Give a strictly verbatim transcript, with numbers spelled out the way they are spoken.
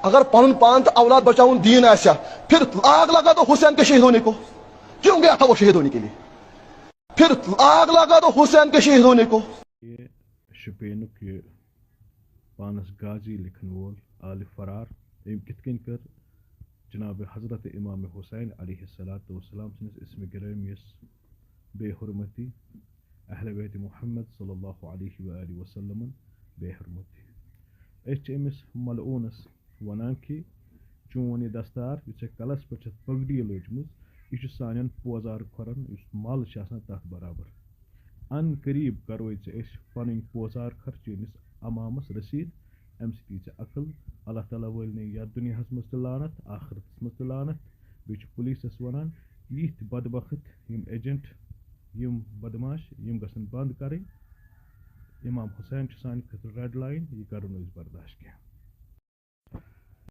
اگر پنن پان تہٕ اولاد بچاوُن دین آسہِ ہا، پھر آگ لگا دو حسین کے شہید ہونے کو۔ کیوں گیا تھا وہ شہید ہونے کے لیے؟ پھر آگ لگا دو حسین کے شہید ہونے کو۔ یہِ شُپینُک یہِ پانَس غازی لیکھن وول آلِ فرار، أمۍ کِتھ کٔنۍ کٔر جناب حضرت امام حسین علیہ الصلوۃ والسلام سٕنٛدِس اسمِ گرامیَس بے حرمتی، اہل بیت محمد صلی اللہ علیہ و آلہ وسلمن بے حرمتی۔ أسۍ چھِ أمِس ملعونَس وَنان کہِ چون یہِ دستار یُس ژےٚ کلس پٮ۪ٹھ چھَتھ پگڈی لٲجمٕژ، یہِ چھُ سانٮ۪ن پوزار کھۄرن یُس مل چھُ آسان تتھ برابر۔ ان قریب کرو ژےٚ أسۍ پنٕنۍ پوزار کھۄر چٲنِس امامس رسیٖد، امہِ سۭتۍ یی ژےٚ عقل۔ اللہ تعالیٰ وٲلۍ نہٕ یتھ دُنیاہس منٛز تہِ لعنت، آخرتس منٛز تہِ لعنت۔ بیٚیہِ چھُ پُلیٖسس ونان، یِتھۍ بدبخت یِم ایجنٹ، یِم بدماش، یِم گژھن بند کرٕنۍ۔ امام حسین چھُ سانہِ خٲطرٕ ریڈ لائن، یہِ کرو نہٕ أسۍ برداشت کینٛہہ۔